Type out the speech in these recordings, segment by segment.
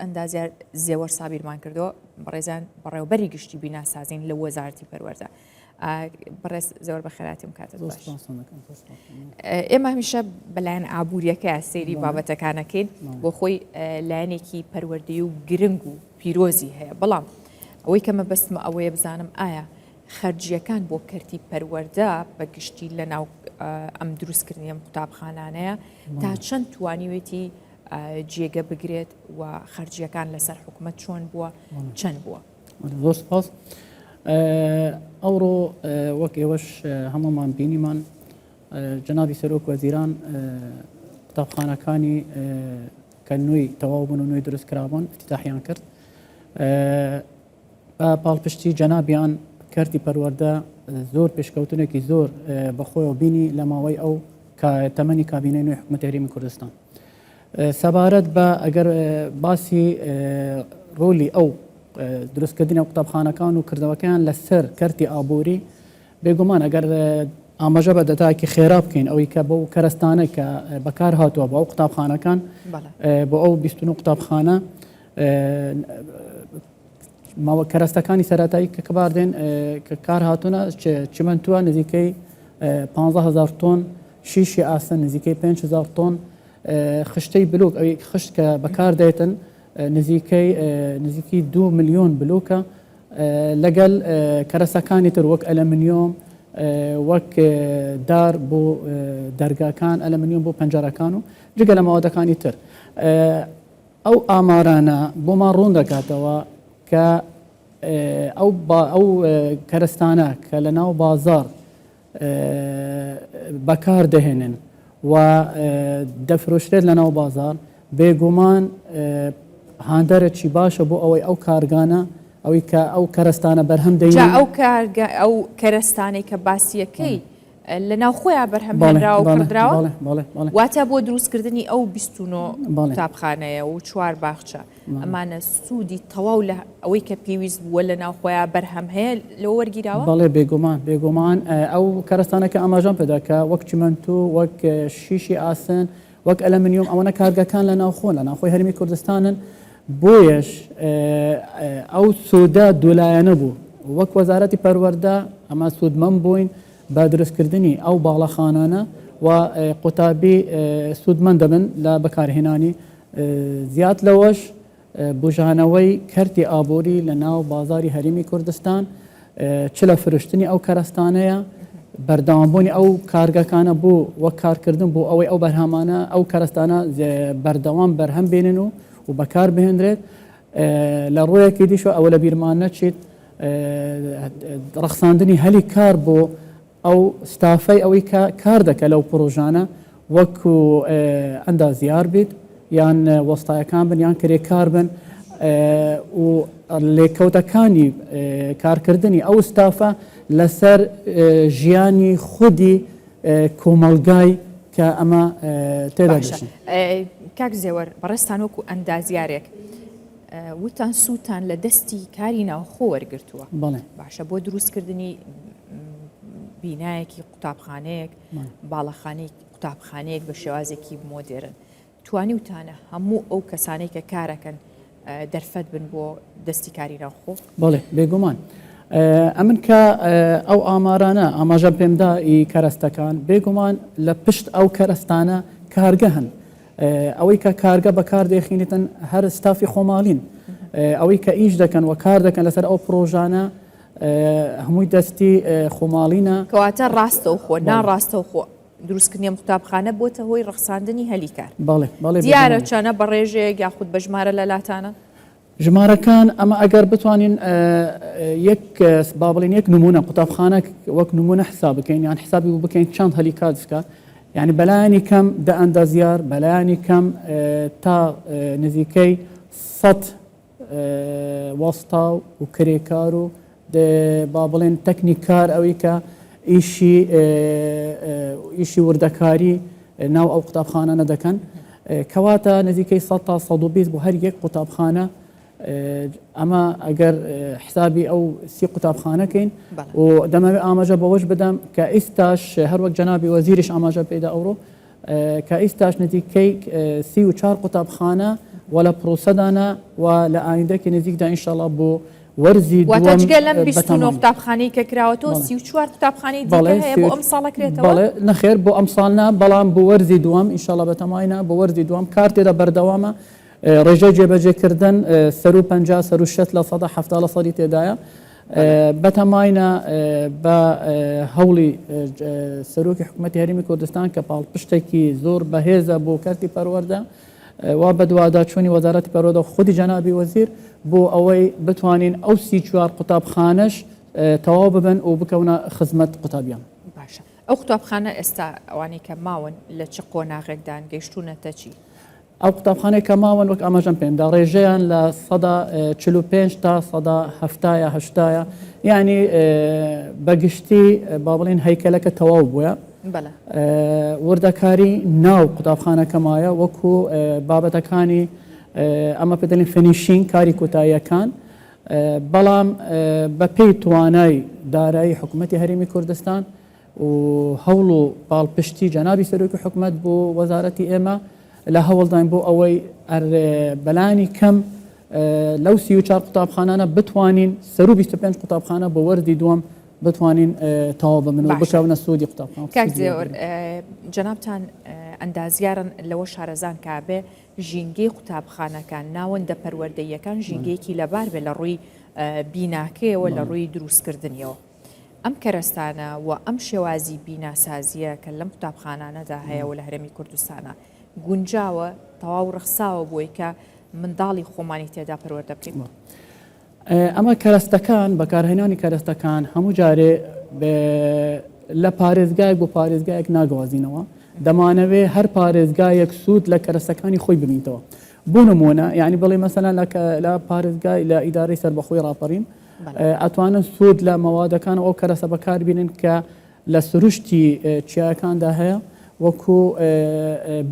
ئەندازیار زێوەر سابیرمان کردووە، بەڕێزیان بەڕێوەبەری گشتی بیناسازین لە وەزارەتی پەروەردە. بەڕێز زۆر بەخێراتیم کاتت باش. ئێمە هەمیشە بەلایەن ئابووریەکە سەیری بابەتەکانەکەین بۆ خۆی لایەنێکی پەروەردەی و گرنگ و پیرۆزی هەیە بەڵام ئەوەی کە مەبەستمە ئەوەیە بزانم ئایا خەرجیەکان بۆ کەرتی پەروەردە بە گشتی لە ناو ئەم دروستکردنی ئەم قوتابخانانەیە تا چەند توانیوێتی جێگە بگرێت و خەرجیەکان لەسەر حکومەت چۆن بووە چەند بووە؟ زۆر سپاس. ئەوڕۆ وەک ئێوەش هەموومان بینیمان جەنابی سەرۆک وەزیران قوتابخانەکانی کە نوێی تەواو بوون و نوێی دروست کرابوون افتتاحیان کرد. بە پاڵپشتی جەنابیان کەرتی پەروەردە زۆر پێشکەوتنێکی زۆر بەخۆیەوە بینی لە ماوەی ئەو تەمەنی کابینەی نوێی حکوومەتی هەرێمی کوردستان. سەبارەت بە ئەگەر باسی ڕۆلی ئەو دروستکردنی ئەو قوتابخانەکان و کردەوەکەیان لەسەر کەرتی ئابووری بێگومان ئەگەر ئاماژە بە دەتاکی خێرا بکەین ئەوەی کە بەو کەرەستانە کە بەکار هاتووە بۆ ئەو قوتابخانەکان بۆ ئەو 29 قوتابخانە ماوە کەرەستەکانی سەرەتایی کە کەباردێن کە کار هاتوونە چیمەنتووە نزیکەی 15هزار تۆن شیشی ئاسن نزیکەی 5هزار تۆن خشتەی بلوک ئەوی خشت کە بەکار دێتن نزیکەی نزیکی دو ملیۆن بلوکە لەگەل کەرەسەکانی تر وەک ئەلەمنیۆم وەک دار بۆ دەرگاکان ئەلەمنیۆم بۆ پەنجەرەکان و جگە لە مەوادەکانی تر ئەو ئامارانە بۆمان ڕوون دەکاتەوە کە ئەو ئەو کەرەستانە کە لە ناو بازاڕ بەکار دەهێنن و دەفرۆشرێت لە ناو بازاڕ بێگومان هاندەرێکی باشە بۆ ئەوەی ئەو کارگانە ئەوەی کە ئەو کەرەستانە بەرهەم دەین ئەو کارگە ئەو کەرەستانەی کە باسیەکەی لە ناوخۆیا بەرهەم هێنراوە و کڕدراوە؟ واتە بۆ دروستکردنی ئەو 29 قوتابخانەیە و چوار باخچە ئەمانە سوودی تەواو لە ئەوەی کە پێویست بووە لە ناوخۆیا بەرهەم هەیە لەوە وەرگیراوە؟ بەڵێ بێگومان بێگومان ئەو کەرەستانە کە ئاماژەم پێدا کە وەک چیمەنتۆ وەک شیشی ئاسن وەک ئەلەمنیۆم ئەوەنە کارگەکان لە ناوخۆن لە ناوخۆی هەرێمی کوردستانن بۆیەش ئەو سوودە دوولایەنە بوو وەک وەزارەتی پەروەردە ئەمە سوودمەند بووین بە دروستکردنی ئەو باڵەخانانە و قوتابی سوودمەند دەبن لە بەکارهێنانی زیاد لەوەش بوژانەوەی کەرتی ئابووری لە ناو بازاری هەرێمی کوردستان چ لە فرۆشتنی ئەو کەرەستانەیە، بەردەوامبوونی ئەو کارگەکانە بۆ وەک کارکردن بۆ ئەوەی ئەو بەرهەمانە ئەو کەرەستانە بەردەوام بەرهەم بێنن و و بەکار بهێنرێت لە ڕوویەکی دیشەوە ئەوە لە بیرمان نەچیت ڕەخساندنی هەلی کار بۆ ئەو ستافەی ئەوەی کە کار دەکە لەو پڕۆژانە وەکو ئەندازیار بیت یان وەستایەکان بن یان کرێکار بن و لێکەوتەکانی کارکردنی ئەو ستافە لەسەر ژیانی خودی کۆمەڵگای کە ئەمە تێدا دەژین. کاک زێوەر بەڕێزتان وەکو ئەندازیارێک وتان سوودتان لە دەستی کاری ناوخۆ وەرگرتووە باشە بۆ دروستکردنی بینایەکی قوتابخانەیەک باڵەخانەی قوتابخانەیەک بە شێوازێکی مۆدێرن توانیوتانە هەموو ئەو کەسانەی کە کارەکەن دەرفەت بن بۆ دەستی کاری ناوخۆ؟ بەڵێ بێگومان ئەمن کە ئەو ئامارانە ئاماژەم پێمدا ئی کەرەستەکان بێگومان لە پشت ئەو کەرەستانە کارگە هەن ئەوەی کە کارگە بەکار دەخینێتن هەر ستافی خۆماڵین ئەوەی کە ئیش دەکەن و کار دەکەن لەسەر ئەو پرۆژانە هەمووی دەستی خۆماڵینە. کەواتە ڕاستەوخۆ ناڕاستەوخۆ دروستکردنی ئەم قوتابخانە بۆتە هۆی ڕەخساندنی هەلی کار. بەڵێ بەڵێ دیارە چەنە بە ڕێژەیەک یاخود بە ژمارە لە لاتانە؟ ژمارەکان ئەمە ئەگەر بتوانین یەک با بڵێین یەک نمونە قوتابخانە وەک نمونە حساب بکەین یان حسابی بۆ بکەین چەند هەلی کار دروست یعنی بەلایانی کەم دە ئەندازیار بەلایانی کەم تا نزیکەی سەد وەستا و کرێکار و با بڵێن تەکنیکار ئەوەی کە ئیشی ئیشی وردەکاری ناو ئەو قوتابخانانە دەکەن کەواتە نزیکەی 100 تا 120 بۆ هەر یەک قوتابخانە ئەمە ئەگەر حسابی ئەو سی قوتابخانەکەین و دەمەوێت ئاماژە بەوەش بدەم کە ئیستاش هەروەک جەنابی وەزیریش ئاماژە پێدا ئەوڕۆ کە ئیستاش نزیکەی 34 قوتابخانە و لە پرۆسەدانە و لە ئایندەکی نزیکدا ان شاء اللە بۆ وەرزی واتە دووەم جگە لەم 29 بەتەمام. قوتابخانەی کە کراوەتەوە بەڵێ. 34 قوتابخانەی دیکە بەڵێ هەیە بۆ ئەم ساڵە کرێتەوە؟ بەڵێ نەخێر بۆ ئەمساڵ نا بەڵام بۆ وەرزی دووەم ان شاء اللە بەتەماینە بۆ وەرزی دووەم کار تێدا بەردەوامە ڕێژەی جێبەجێکردن سەروو 50 سەروو 60 لە سەدا 70 لە سەدی تێدایە بەتەماینە بە هەوڵی سەرۆکی حکوومەتی هەرێمی کوردستان کە پاڵپشتێکی زۆر بەهێزە بۆ کەرتی پەروەردە وا بەدواداچوونی وەزارەتی پەروەردە و خودی جەنابی وەزیر بۆ ئەوەی بتوانین ئەو 34 قوتابخانەش تەواو ببن و بکەونە خزمەت قوتابیان. باشە ئەو قوتابخانە ئێستا ئەوانەی کە ماون لە چ قۆناغێکدان گەیشتوونەتە چی؟ ئەو قوتابخانەی کە ماون وەک ئاماژەم پێم دا ڕێژەیان لە 45% تا 70% یا 80 یعنی بە گشتی با بڵێن هەیکەلەکە تەواو بووە. وردەکاری ناو قوتابخانەکە مایە وەکو بابەتەکانی ئەمە پێ دەڵێن finishing کاری کۆتاییەکان بەڵام بەپێی توانای دارایی حکوومەتی هەرێمی کوردستان و هەوڵ و پاڵپشتی جەنابی سەرۆکی حکومەت بۆ وەزارەتی ئێمە لە هەوڵداین بۆ ئەوەی بەلانی کەم لەو 34 قوتابخانانە بتوانین سەرو 25 قوتابخانە بۆ وەرزی دووەم بتوانین تەواو ببن و بکەونە سوودی قوتابخانە. کاک زێوەر جەنابتان ئەندازیارن لەوە شارەزان کە بێ ژینگەی قوتابخانەکان ناوەندە پەروەردەییەکان ژینگەیەکی لەبار بێ لە ڕووی بیناکەیەوە لە ڕووی دروستکردنیەوە. ئەم کەرەستانە و ئەم شێوازی بیناسازییە کە لەم قوتابخانانەدا هەیە و لە هەرێمی کوردستانە گونجاوە تەواو ڕەخساوە بۆی کە منداڵی خۆمانی تێدا پەروەردە بکەین؟ ئەمە کەرەستەکان، بەکارهێنانی کەرەستەکان هەموو جارێ لە پارێزگایەک بۆ پارێزگایەک ناگوازینەوە، دەمانەوێ هەر پارێزگایەک سوود لە کەرەستەکانی خۆی ببینتەوە. بۆ نموونە یانی بڵێ مەسەلەن لە پارێزگای لە ئیدارەی سەربەخۆی ڕاپەڕین ئەتوانن سوود لە مەوادەکان و ئەو کەرەسە بەکاربینن کە لە سروشتی چیاکاندا هەیە وەکو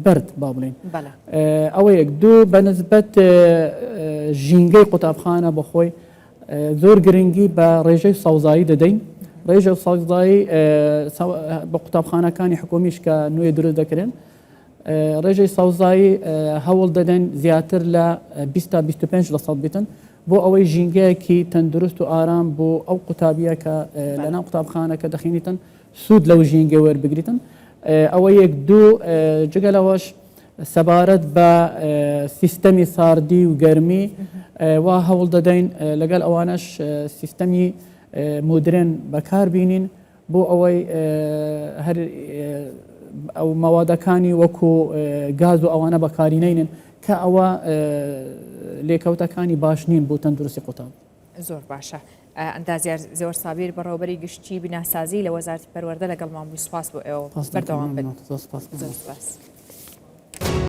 بەرد با بڵێین ئەوە یەک دوو بە نسبەت ژینگەی قوتابخانە بەخۆی زۆر گرنگی بە ڕێژەی سەوزایی دەدەین ڕێژە سەوزایی بە قوتابخانەکانی حکومیش کە نوێ دروست دەکرێن ڕێژەی سەوزایی هەوڵ دەدەین زیاتر لە 20 تا 25 لە سەد بیتن بۆ ئەوەی ژینگەیەکی تەندروست و ئارام بۆ ئەو قوتابیە کە لەناو قوتابخانەکە دەخینیتن سوود لەو ژینگە وەربگریتن ئەوە یەک دوو جگە لەوەش سەبارەت بە سیستەمی ساردی و گەرمی وا هەوڵ دەدەین لەگەڵ ئەوانەش سیستەمی مودرێن بەکار بینین بۆ ئەوەی هەر ئەو مەوادەکانی وەکو گاز و ئەوانە بەکاری نەینن کە ئەوە لێکەوتەکانی باش نین بۆ تەندروستی قوتابی. زۆر باشە ئەندازیار زێوەر سابیر بەڕێوەبەری گشتی بیناسازی لە وەزارەتی پەروەردە لەگەڵمان بووی سوپاس بۆ ئێوە بەردەوام بن. زۆر سوپاس. زۆر سوپاس.